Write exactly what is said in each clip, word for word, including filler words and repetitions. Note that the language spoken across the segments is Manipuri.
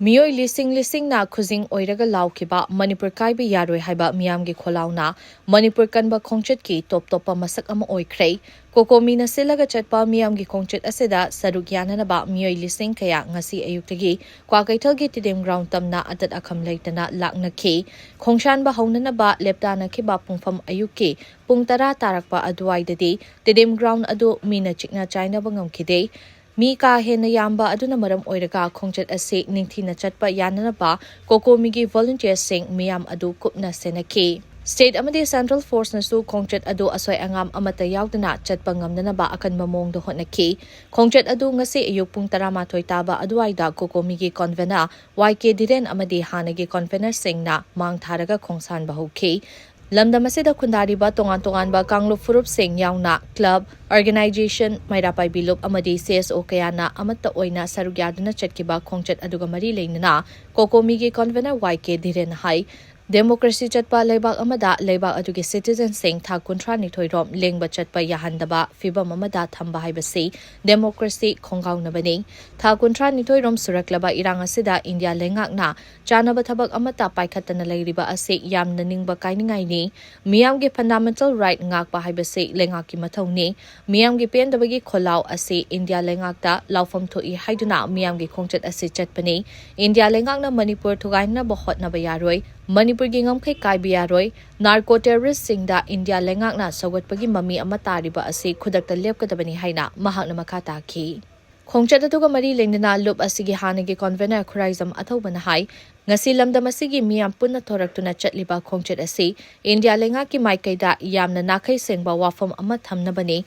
ꯃꯤꯑꯣꯏ ꯂꯤꯁꯤꯡ ꯂꯤꯁꯤꯡꯅ ꯈꯨꯖꯤꯡ ꯑꯣꯏꯔꯒ ꯂꯥꯎꯈꯤꯕ ꯃꯅꯤꯄꯨꯔ ꯀꯥꯏꯕ ꯌꯥꯔꯣꯏ ꯍꯥꯏꯕ ꯃꯤꯌꯥꯝꯒꯤ ꯈꯣꯜꯂꯥꯎꯅ ꯃꯅꯤꯄꯨꯔ ꯀꯟꯕ ꯈꯣꯡꯆꯠꯀꯤ ꯇꯣꯞ ꯇꯣꯞꯄ ꯃꯁꯛ ꯑꯃ ꯑꯣꯏꯈ꯭ꯔꯦ꯫ ꯀꯣꯀꯣꯃꯤꯅ ꯁꯤꯜꯂꯒ ꯆꯠꯄ ꯃꯤꯌꯥꯝꯒꯤ ꯈꯣꯡꯆꯠ ꯑꯁꯤꯗ ꯁꯔꯨꯛ ꯌꯥꯅꯅꯕ ꯃꯤꯑꯣꯏ ꯂꯤꯁꯤꯡ ꯀꯌꯥ ꯉꯁꯤ ꯑꯌꯨꯛꯇꯒꯤ ꯀ꯭ꯋꯥꯀꯩꯊꯦꯜꯒꯤ ꯇꯤꯗꯤꯝ ꯒ꯭ꯔꯥꯎꯟ ꯇꯝꯅ ꯑꯇꯠ ꯑꯈꯝ ꯂꯩꯇꯅ ꯂꯥꯛꯅꯈꯤ꯫ ꯈꯣꯡꯁꯥꯟꯕ ꯍꯧꯅꯅꯕ ꯂꯦꯞꯇꯥꯅꯈꯤꯕ ꯄꯨꯡꯐꯝ ꯑꯌꯨꯛꯀꯤ ꯄꯨꯡ ꯇꯔꯥ ꯇꯥꯔꯛꯄ ꯑꯗꯨꯋꯥꯏꯗꯗꯤ ꯇꯤꯗꯤꯝ ꯒ꯭ꯔꯥꯎꯟ ꯑꯗꯨ ꯃꯤꯅ ꯆꯤꯛꯅ ꯆꯥꯏꯅꯕ ꯉꯝꯈꯤꯗꯦ꯫ ꯃꯤ ꯀꯥ ꯍꯦꯟꯅ ꯌꯥꯝꯕ ꯑꯗꯨꯅ ꯃꯔꯝ ꯑꯣꯏꯔꯒ ꯈꯣꯡꯆꯠ ꯑꯁꯤ ꯅꯤꯡꯊꯤꯅ ꯆꯠꯄ ꯌꯥꯅꯅꯕ ꯀꯣꯀꯣꯃꯤꯒꯤ ꯚꯣꯂꯨꯟꯇꯤꯌꯔꯁꯤꯡ ꯃꯤꯌꯥꯝ ꯑꯗꯨ ꯀꯨꯞꯅ ꯁꯦꯟꯅꯈꯤ꯫ ꯁ꯭ꯇꯦꯠ ꯑꯃꯗꯤ ꯁꯦꯟꯇ꯭ꯔꯦꯜ ꯐꯣꯔꯁꯅꯁꯨ ꯈꯣꯡꯆꯠ ꯑꯗꯨ ꯑꯁꯣꯏ ꯑꯉꯥꯝ ꯑꯃꯠꯇ ꯌꯥꯎꯗꯅ ꯆꯠꯄ ꯉꯝꯅꯅꯕ ꯑꯀꯟꯕ ꯃꯑꯣꯡꯗ ꯍꯣꯠꯅꯈꯤ꯫ ꯈꯣꯡꯆꯠ ꯑꯗꯨ ꯉꯁꯤ ꯑꯌꯨꯛ ꯄꯨꯡ ꯇꯔꯥꯃꯥꯊꯣꯏ ꯇꯥꯕ ꯑꯗꯨꯋꯥꯏꯗ ꯀꯣꯀꯣꯃꯤꯒꯤ ꯀꯣꯟꯚꯦꯅꯔ ꯋꯥꯏ ꯀꯦ ꯙꯤꯔꯦꯟ ꯑꯃꯗꯤ ꯍꯥꯟꯅꯒꯤ ꯀꯣꯟꯚꯦꯅꯔꯁꯤꯡꯅ ꯃꯥꯡ ꯊꯥꯔꯒ ꯈꯣꯡꯁꯥꯟꯕ ꯍꯧꯈꯤ꯫ ꯂꯝꯗꯝ ꯑꯁꯤꯗ ꯈꯨꯟꯗꯥꯔꯤꯕ ꯇꯣꯉꯥꯟ ꯇꯣꯉꯥꯟꯕ ꯀꯥꯡꯂꯨꯞ ꯐꯨꯔꯨꯞꯁꯤꯡ ꯌꯥꯎꯅ ꯀ꯭ꯂꯕ, ꯑꯣꯔꯒꯅꯥꯏꯖꯦꯁꯟ, ꯃꯩꯔꯥ ꯄꯥꯏꯕꯤ ꯂꯨꯞ ꯑꯃꯗꯤ ꯁꯤ ꯑꯦꯁ ꯑꯣ ꯀꯌꯥꯅ ꯑꯃꯠꯇ ꯑꯣꯏꯅ ꯁꯔꯨꯛ ꯌꯥꯗꯨꯅ ꯆꯠꯈꯤꯕ ꯈꯣꯡꯆꯠ ꯑꯗꯨꯒ ꯃꯔꯤ ꯂꯩꯅꯅ ꯀꯣꯀꯣꯃꯤꯒꯤ ꯀꯣꯟꯚꯦꯅꯔ ꯋꯥꯏ ꯀꯦ ꯙꯤꯔꯦꯟ ꯍꯥꯏ, ꯗꯦꯃꯣꯀ꯭ꯔꯦꯁꯤ ꯆꯠꯄ ꯂꯩꯕꯥꯛ ꯑꯃꯗ ꯂꯩꯕꯥꯛ ꯑꯗꯨꯒꯤ ꯁꯤꯇꯤꯖꯟꯁꯤꯡ ꯊꯥ ꯀꯨꯟꯊ꯭ꯔꯥꯅꯤꯊꯣꯏ ꯔꯣꯝ ꯂꯦꯡꯕ ꯆꯠꯄ ꯌꯥꯍꯟꯗꯕ ꯐꯤꯚꯝ ꯑꯃꯗ ꯊꯝꯕ ꯍꯥꯏꯕꯁꯤ ꯗꯦꯃꯣꯀ꯭ꯔꯦꯁꯤ ꯈꯣꯡꯒꯥꯎꯅꯕꯅꯤ꯫ ꯊꯥ ꯀꯨꯟꯊ꯭ꯔꯥꯅꯤꯊꯣꯏ ꯔꯣꯝ ꯁꯨꯔꯛꯂꯕ ꯏꯔꯥꯡ ꯑꯁꯤꯗ ꯏꯟꯗꯤꯌꯥ ꯂꯩꯉꯥꯛꯅ ꯆꯥꯅꯕ ꯊꯕꯛ ꯑꯃꯠꯇ ꯄꯥꯏꯈꯠꯇꯅ ꯂꯩꯔꯤꯕ ꯑꯁꯤ ꯌꯥꯝꯅ ꯅꯤꯡꯕ ꯀꯥꯏꯅꯤꯡꯉꯥꯏꯅꯤ꯫ ꯃꯤꯌꯥꯝꯒꯤ ꯐꯟꯗꯥꯃꯦꯟꯇꯦꯜ ꯔꯥꯏꯠ ꯉꯥꯛꯄ ꯍꯥꯏꯕꯁꯤ ꯂꯩꯉꯥꯛꯀꯤ ꯃꯊꯧꯅꯤ꯫ ꯃꯤꯌꯥꯝꯒꯤ ꯄꯦꯟꯗꯕꯒꯤ ꯈꯣꯜꯂꯥꯎ ꯑꯁꯤ ꯏꯟꯗꯤꯌꯥ ꯂꯩꯉꯥꯛꯇ ꯂꯥꯎꯐꯝ ꯊꯣꯛꯏ ꯍꯥꯏꯗꯨꯅ ꯃꯤꯌꯥꯝꯒꯤ ꯈꯣꯡꯆꯠ ꯑꯁꯤ ꯆꯠꯄꯅꯤ꯫ ꯏꯟꯗꯤꯌꯥ ꯂꯩꯉꯥꯛꯅ ꯃꯅꯤꯄꯨꯔ ꯊꯨꯒꯥꯏꯅꯕ ꯍꯣꯠꯅꯕ ꯌꯥꯔꯣꯏ꯫ ꯃꯅꯤꯄꯨꯔꯒꯤ ꯉꯝꯈꯩ ꯀꯥꯏꯕ ꯌꯥꯔꯣꯏ꯫ ꯅꯥꯔꯀꯣ ꯇꯦꯔꯣꯔꯤꯁ꯭ꯠꯁꯤꯡꯗ ꯏꯟꯗꯤꯌꯥ ꯂꯩꯉꯥꯛꯅ ꯁꯧꯒꯠꯄꯒꯤ ꯃꯃꯤ ꯑꯃ ꯇꯥꯔꯤꯕ ꯑꯁꯤ ꯈꯨꯗꯛꯇ ꯂꯦꯞꯀꯗꯕꯅꯤ ꯍꯥꯏꯅ ꯃꯍꯥꯛꯅ ꯃꯈꯥ ꯇꯥꯈꯤ꯫ ꯈꯣꯡꯆꯠ ꯑꯗꯨꯒ ꯃꯔꯤ ꯂꯩꯅꯅ ꯂꯨꯞ ꯑꯁꯤꯒꯤ ꯍꯥꯟꯅꯒꯤ ꯀꯣꯟꯚꯦꯅꯔ ꯈꯨꯔꯥꯏꯖꯝ ꯑꯊꯧꯕꯅ ꯍꯥꯏ, ꯉꯁꯤ ꯂꯝꯗꯝ ꯑꯁꯤꯒꯤ ꯃꯤꯌꯥꯝ ꯄꯨꯟꯅ ꯊꯣꯔꯛꯇꯨꯅ ꯆꯠꯂꯤꯕ ꯈꯣꯡꯆꯠ ꯑꯁꯤ ꯏꯟꯗꯤꯌꯥ ꯂꯩꯉꯥꯛꯀꯤ ꯃꯥꯏꯀꯩꯗ ꯌꯥꯝꯅ ꯅꯥꯈꯩ ꯁꯦꯡꯕ ꯋꯥꯐꯝ ꯑꯃ ꯊꯝꯅꯕꯅꯤ꯫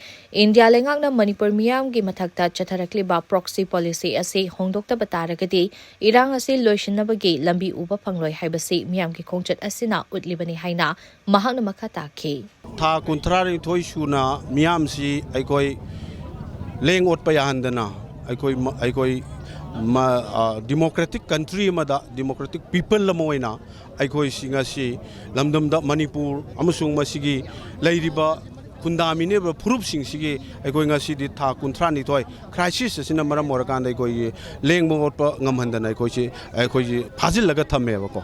ꯏꯟꯗꯤꯌꯥ ꯂꯩꯉꯥꯛꯅ ꯃꯅꯤꯄꯨꯔ ꯃꯤꯌꯥꯝꯒꯤ ꯃꯊꯛꯇ ꯆꯠꯊꯔꯛꯂꯤꯕ ꯄ꯭ꯔꯣꯛꯁꯤ ꯄꯣꯂꯤꯁꯤ ꯑꯁꯤ ꯍꯣꯡꯗꯣꯛꯇꯕ ꯇꯥꯔꯒꯗꯤ ꯏꯔꯥꯡ ꯑꯁꯤ ꯂꯣꯏꯁꯤꯟꯅꯕꯒꯤ ꯂꯝꯕꯤ ꯎꯕ ꯐꯪꯂꯣꯏ ꯍꯥꯏꯕꯁꯤ ꯃꯤꯌꯥꯝꯒꯤ ꯈꯣꯡꯆꯠ ꯑꯁꯤꯅ ꯎꯠꯂꯤꯕꯅꯤ ꯍꯥꯏꯅ ꯃꯍꯥꯛꯅ ꯃꯈꯥ ꯇꯥꯈꯤ꯫ ꯊꯥ ꯀꯨꯟꯊ꯭ꯔꯥꯅꯤꯊꯣꯏ ꯁꯨꯅ ꯃꯤꯌꯥꯝꯁꯤ ꯑꯩꯈꯣꯏ ꯂꯦꯡ ꯑꯣꯠꯄ ꯌꯥꯍꯟꯗꯅ ꯑꯩꯈꯣꯏ ꯃ-, ꯑꯩꯈꯣꯏ ꯃ-, ꯑ, ꯗꯤꯃꯣꯀ꯭ꯔꯦꯇꯤꯛ ꯀꯟꯇ꯭ꯔꯤ ꯑꯃꯗ ꯗꯤꯃꯣꯀ꯭ꯔꯦꯇꯤꯛ ꯄꯤꯄꯜ ꯑꯃ ꯑꯣꯏꯅ ꯑꯩꯈꯣꯏꯁꯤ ꯉꯁꯤ ꯂꯝꯗꯝꯗ ꯃꯅꯤꯄꯨꯔ ꯑꯃꯁꯨꯡ ꯃꯁꯤꯒꯤ ꯂꯩꯔꯤꯕ ꯈꯨꯟꯗꯥꯃꯤꯟꯅꯔꯤꯕ ꯐꯨꯔꯨꯞꯁꯤꯡꯁꯤꯒꯤ ꯑꯩꯈꯣꯏ ꯉꯁꯤꯗꯤ ꯊꯥ ꯀꯨꯟꯊ꯭ꯔꯥꯅꯤꯊꯣꯏ crisis ꯑꯁꯤꯅ ꯃꯔꯝ ꯑꯣꯏꯔꯀꯥꯟꯗ ꯑꯩꯈꯣꯏꯒꯤ ꯂꯦꯡꯕ ꯑꯣꯠꯄ ꯉꯝꯍꯟꯗꯅ ꯑꯩꯈꯣꯏꯁꯤ, ꯑꯩꯈꯣꯏꯁꯤ ꯐꯥꯖꯤꯜꯂꯒ ꯊꯝꯃꯦꯕꯀꯣ꯫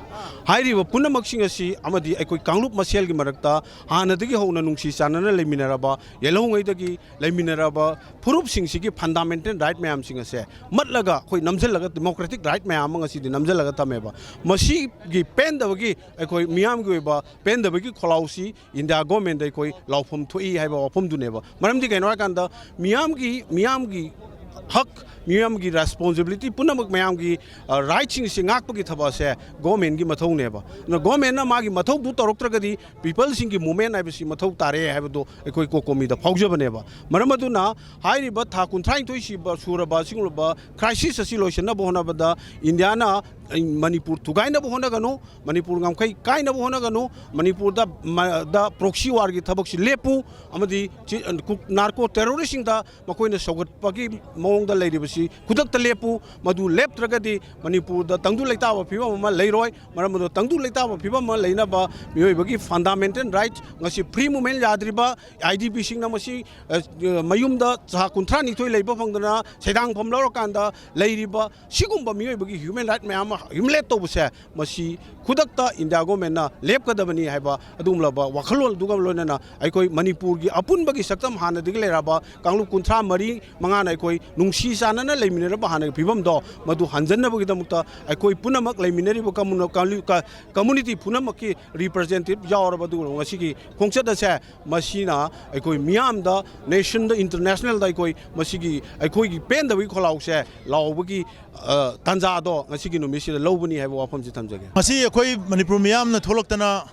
ꯍꯥꯏꯔꯤꯕ ꯄꯨꯝꯅꯃꯛꯁꯤꯡ ꯑꯁꯤ ꯑꯃꯗꯤ ꯑꯩꯈꯣꯏ ꯀꯥꯡꯂꯨꯞ ꯃꯁꯦꯜꯒꯤ ꯃꯔꯛꯇ ꯍꯥꯟꯅꯗꯒꯤ ꯍꯧꯅ ꯅꯨꯡꯁꯤ ꯆꯥꯟꯅꯅ ꯂꯩꯃꯤꯟꯅꯔꯕ, ꯌꯦꯜꯍꯧꯉꯩꯗꯒꯤ ꯂꯩꯃꯤꯟꯅꯔꯕ ꯐꯨꯔꯨꯞꯁꯤꯡꯁꯤꯒꯤ fundamental right ꯃꯌꯥꯝꯁꯤꯡ ꯑꯁꯦ ꯃꯠꯂꯒ ꯑꯩꯈꯣꯏ ꯅꯝꯁꯤꯜꯂꯒ democratic right ꯃꯌꯥꯝ ꯑꯃ ꯉꯁꯤꯗꯤ ꯅꯝꯁꯤꯜꯂꯒ ꯊꯝꯃꯦꯕ꯫ ꯃꯁꯤꯒꯤ ꯄꯦꯟꯗꯕꯒꯤ, ꯑꯩꯈꯣꯏ ꯃꯤꯌꯥꯝꯒꯤ ꯑꯣꯏꯕ ꯄꯦꯟꯗꯕꯒꯤ ꯈꯣꯜꯂꯥꯎꯁꯤ India government ꯗ ꯑꯩꯈꯣꯏ ꯂꯥꯎꯐꯝ ꯊꯣꯛꯏ ꯍꯥꯏꯕ ꯋꯥꯐꯝꯗꯨꯅꯦꯕ꯫ ꯃꯔꯝꯗꯤ ꯀꯩꯅꯣ ꯍꯥꯏꯀꯥꯟꯗ ꯃꯤꯌꯥꯝꯒꯤ, ꯃꯤꯌꯥꯝꯒꯤ ꯍꯛ, ꯃꯤꯌꯥꯝꯒꯤ responsibility ꯄꯨꯝꯅꯃꯛ, ꯃꯌꯥꯝꯒꯤ, ꯑ, right ꯁꯤꯡꯁꯤ ꯉꯥꯛꯄꯒꯤ ꯊꯕꯛ ꯑꯁꯦ government ꯀꯤ ꯃꯊꯧꯅꯦꯕ꯫ ꯑꯗꯨꯅ government ꯅ ꯃꯥꯒꯤ ꯃꯊꯧꯗꯨ ꯇꯧꯔꯛꯇ꯭ꯔꯒꯗꯤ people ꯁꯤꯡꯒꯤ movement ꯍꯥꯏꯕꯁꯤ ꯃꯊꯧ ꯇꯥꯔꯦ ꯍꯥꯏꯕꯗꯨ ꯑꯩꯈꯣꯏ COCOMI ꯗ ꯐꯥꯎꯖꯕꯅꯦꯕ꯫ ꯃꯔꯝ ꯑꯗꯨꯅ ꯍꯥꯏꯔꯤꯕ ꯊꯥ ꯀꯨꯟꯊ꯭ꯔꯥꯅꯤꯊꯣꯏ ꯁꯤꯕ, ꯁꯨꯔꯕ ꯑꯁꯤꯒꯨꯝꯂꯕ crisis ꯑꯁꯤ ꯂꯣꯏꯁꯤꯟꯅꯕ ꯍꯣꯠꯅꯕꯗ India ꯅ ꯃꯅꯤꯄꯨꯔ ꯊꯨꯒꯥꯏꯅꯕ ꯍꯣꯠꯅꯒꯅꯨ, ꯃꯅꯤꯄꯨꯔ ꯉꯝꯈꯩ ꯀꯥꯏꯅꯕ ꯍꯣꯠꯅꯒꯅꯨ, ꯃꯅꯤꯄꯨꯔꯗ ꯃ-, ꯗ proxy war ꯒꯤ ꯊꯕꯛꯁꯤ ꯂꯦꯞꯄꯨ, ꯑꯃꯗꯤ ꯆꯤ-, ꯀꯨ-, narco terrorist ꯁꯤꯡꯗ ꯃꯈꯣꯏꯅ ꯁꯧꯒꯠꯄꯒꯤ ꯃꯑꯣꯡꯗ ꯂꯩꯔꯤꯕꯁꯤ ꯈꯨꯗꯛꯇ ꯂꯦꯞꯄꯨ꯫ ꯃꯗꯨ ꯂꯦꯞꯇ꯭ꯔꯒꯗꯤ ꯃꯅꯤꯄꯨꯔꯗ ꯇꯪꯗꯨ ꯂꯩꯇꯥꯕ ꯐꯤꯕꯝ ꯑꯃ ꯂꯩꯔꯣꯏ꯫ ꯃꯔꯝ ꯑꯗꯨꯅ ꯇꯪꯗꯨ ꯂꯩꯇꯥꯕ ꯐꯤꯕꯝ ꯑꯃ ꯂꯩꯅꯕ ꯃꯤꯑꯣꯏꯕꯒꯤ fundamental right, ꯉꯁꯤ free movement ꯌꯥꯗ꯭ꯔꯤꯕ, IDP ꯁꯤꯡꯅ ꯃꯁꯤ, ꯑ, ꯃꯌꯨꯝꯗ ꯆꯍꯥ ꯀꯨꯟꯊ꯭ꯔꯥ ꯅꯤꯊꯣꯏ ꯂꯩꯕ ꯐꯪꯗꯅ ꯁꯩꯗꯥꯡꯐꯝ ꯂꯧꯔꯀꯥꯟꯗ ꯂꯩꯔꯤꯕ ꯁꯤꯒꯨꯝꯕ ꯃꯤꯑꯣꯏꯕꯒꯤ human right ꯃꯌꯥꯝ ꯑꯃ humiliate ꯇꯧꯕꯁꯦ, ꯃꯁꯤ ꯈꯨꯗꯛꯇ India government ꯅ ꯂꯦꯞꯀꯗꯕꯅꯤ ꯍꯥꯏꯕ ꯑꯗꯨꯒꯨꯝꯂꯕ ꯋꯥꯈꯜꯂꯣꯟ ꯑꯗꯨꯒ ꯂꯣꯏꯅꯅ ꯑꯩꯈꯣꯏ ꯃꯅꯤꯄꯨꯔꯒꯤ ꯑꯄꯨꯟꯕꯒꯤ ꯁꯛꯇꯝ ꯍꯥꯟꯅꯗꯒꯤ ꯂꯩꯔꯕ ꯀꯥꯡꯂꯨꯞ ꯀꯨꯟꯊ꯭ꯔꯥ ꯃꯔꯤ ꯃꯉꯥꯅ ꯑꯩꯈꯣꯏ ꯅꯨꯡꯁꯤ ꯆꯥꯟꯅꯅ ꯂꯩꯃꯤꯟꯅꯔꯝꯕ ꯍꯥꯟꯅꯒꯤ ꯐꯤꯕꯝꯗꯣ ꯃꯗꯨ ꯍꯟꯖꯟꯅꯕꯒꯤꯗꯃꯛꯇ ꯑꯩꯈꯣꯏ ꯄꯨꯝꯅꯃꯛ ꯂꯩꯃꯤꯟꯅꯔꯤꯕ ꯀꯝꯃꯨꯅ-, ꯀꯥꯡꯂꯨꯞ-, ꯀ-, community ꯄꯨꯝꯅꯃꯛꯀꯤ representative ꯌꯥꯎꯔꯕ ꯑꯗꯨꯒ ꯉꯁꯤꯒꯤ ꯈꯣꯡꯆꯠ ꯑꯁꯦ ꯃꯁꯤꯅ ꯑꯩꯈꯣꯏ ꯃꯤꯌꯥꯝꯗ, nation ꯗ, international ꯗ ꯑꯩꯈꯣꯏ ꯃꯁꯤꯒꯤ ꯑꯩꯈꯣꯏꯒꯤ ꯄꯦꯟꯗꯕꯒꯤ ꯈꯣꯜꯂꯥꯎꯁꯦ ꯂꯥꯎꯕꯒꯤ, ꯑ, ꯇꯥꯟꯖꯥꯗꯣ ꯉꯁꯤꯒꯤ ꯅꯨꯃꯤꯠꯁꯤꯗ ꯂꯧꯕꯅꯤ ꯍꯥꯏꯕ ꯋꯥꯐꯝꯁꯤ ꯊꯝꯖꯒꯦ꯫ ꯉꯁꯤ ꯑꯩꯈꯣꯏ ꯃꯅꯤꯄꯨꯔ ꯃꯤꯌꯥꯝꯅ ꯊꯣꯛꯂꯛꯇꯅ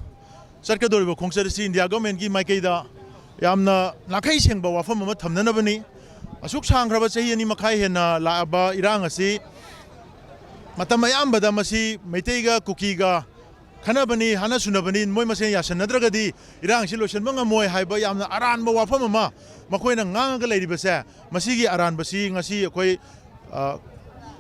ꯆꯠꯀꯗꯧꯔꯤꯕ ꯈꯣꯡꯆꯠ ꯑꯁꯤ India government ꯀꯤ ꯃꯥꯏꯀꯩꯗ ꯌꯥꯝꯅ ꯅꯥꯈꯩ ꯁꯦꯡꯕ ꯋꯥꯐꯝ ꯑꯃ ꯊꯝꯅꯅꯕꯅꯤ꯫ ꯑꯁꯨꯛ ꯁꯥꯡꯈ꯭ꯔꯕ ꯆꯍꯤ ꯑꯅꯤ ꯃꯈꯥꯏ ꯍꯦꯟꯅ ꯂꯥꯛꯂꯕ ꯏꯔꯥꯡ ꯑꯁꯤ ꯃꯇꯝ ꯑꯌꯥꯝꯕꯗ ꯃꯁꯤ ꯃꯩꯇꯩꯒ ꯀꯨꯀꯤꯒ ꯈꯠꯅꯕꯅꯤ, ꯍꯥꯠꯅ ꯁꯨꯅꯕꯅꯤ, ꯃꯣꯏ ꯃꯁꯦꯟ ꯌꯥꯁꯟꯅꯗ꯭ꯔꯒꯗꯤ ꯏꯔꯥꯡꯁꯤ ꯂꯣꯏꯁꯤꯟꯕ ꯉꯝꯃꯣꯏ ꯍꯥꯏꯕ ꯌꯥꯝꯅ ꯑꯔꯥꯟꯕ ꯋꯥꯐꯝ ꯑꯃ ꯃꯈꯣꯏꯅ ꯉꯥꯡꯉꯒ ꯂꯩꯔꯤꯕꯁꯦ, ꯃꯁꯤꯒꯤ ꯑꯔꯥꯟꯕꯁꯤ ꯉꯁꯤ ꯑꯩꯈꯣꯏ, ꯑ,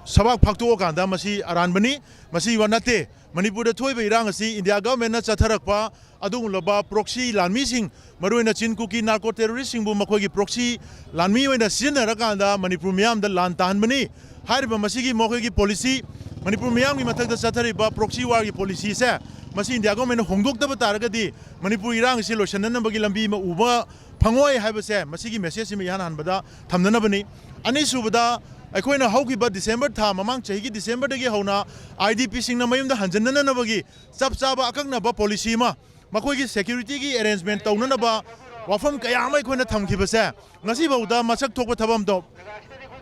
ꯁꯕꯥꯛ ꯐꯥꯛꯇꯣꯛꯑꯀꯥꯟꯗ ꯃꯁꯤ ꯑꯔꯥꯟꯕꯅꯤ꯫ ꯃꯁꯤ ꯋꯥ ꯅꯠꯇꯦ꯫ ꯃꯅꯤꯄꯨꯔꯗ ꯊꯣꯛꯏꯕ ꯏꯔꯥꯡ ꯑꯁꯤ ꯏꯟꯗꯤꯌꯥ ꯒꯚꯔꯟꯃꯦꯟꯠꯅ ꯆꯠꯊꯔꯛꯄ ꯑꯗꯨꯒꯨꯝꯂꯕ ꯄ꯭ꯔꯣꯛꯁꯤ ꯂꯥꯟꯃꯤꯁꯤꯡ, ꯃꯔꯨꯑꯣꯏꯅ ꯆꯤꯟ ꯀꯨꯀꯤ ꯅꯥꯔꯀꯣ ꯇꯦꯔꯣꯔꯤꯁꯁꯤꯡꯕꯨ ꯃꯈꯣꯏꯒꯤ ꯄ꯭ꯔꯣꯛꯁꯤ ꯂꯥꯟꯃꯤ ꯑꯣꯏꯅ ꯁꯤꯖꯤꯟꯅꯔꯀꯥꯟꯗ ꯃꯅꯤꯄꯨꯔ ꯃꯤꯌꯥꯝꯗ ꯂꯥꯟ ꯇꯥꯍꯟꯕꯅꯤ꯫ ꯍꯥꯏꯔꯤꯕ ꯃꯁꯤꯒꯤ ꯃꯈꯣꯏꯒꯤ ꯄꯣꯂꯤꯁꯤ, ꯃꯅꯤꯄꯨꯔ ꯃꯤꯌꯥꯝꯒꯤ ꯃꯊꯛꯇ ꯆꯠꯊꯔꯤꯕ ꯄ꯭ꯔꯣꯛꯁꯤ ꯋꯥꯔꯒꯤ ꯄꯣꯂꯤꯁꯤꯁꯦ, ꯃꯁꯤ ꯏꯟꯗꯤꯌꯥ ꯒꯚꯔꯟꯃꯦꯟꯠꯅ ꯍꯣꯡꯗꯣꯛꯇꯕ ꯇꯥꯔꯒꯗꯤ ꯃꯅꯤꯄꯨꯔ ꯏꯔꯥꯡ ꯑꯁꯤ ꯂꯣꯏꯁꯤꯟꯅꯅꯕꯒꯤ ꯂꯝꯕꯤ ꯑꯃ ꯎꯕ ꯐꯪꯉꯣꯏ ꯍꯥꯏꯕꯁꯦ ꯃꯁꯤꯒꯤ ꯃꯦꯁꯦꯖꯁꯤꯃ ꯏꯍꯥꯟ ꯍꯥꯟꯕꯗ ꯊꯝꯅꯅꯕꯅꯤ꯫ ꯑꯅꯤꯁꯨꯕꯗ, ꯑꯩꯈꯣꯏꯅ ꯍꯧꯈꯤꯕ ꯗꯤꯁꯦꯝꯕꯔ ꯊꯥ, ꯃꯃꯥꯡ ꯆꯍꯤꯒꯤ ꯗꯤꯁꯦꯝꯕꯔꯗꯒꯤ ꯍꯧꯅ ꯑꯥꯏ ꯗꯤ ꯄꯤꯁꯤꯡꯅ ꯃꯌꯨꯝꯗ ꯍꯟꯖꯤꯟꯅꯅꯕꯒꯤ ꯆꯞ ꯆꯥꯕ ꯑꯀꯛꯅꯕ ꯄꯣꯂꯤꯁꯤ ꯑꯃ, ꯃꯈꯣꯏꯒꯤ ꯁꯦꯀ꯭ꯌꯨꯔꯤꯇꯤꯒꯤ ꯑꯦꯔꯦꯟꯖꯃꯦꯟꯠ ꯇꯧꯅꯅꯕ ꯋꯥꯐꯝ ꯀꯌꯥ ꯑꯃ ꯑꯩꯈꯣꯏꯅ ꯊꯝꯈꯤꯕꯁꯦ ꯉꯁꯤꯐꯥꯎꯗ ꯃꯁꯛ ꯊꯣꯛꯄ ꯊꯕꯛ ꯑꯃ ꯇꯧ-,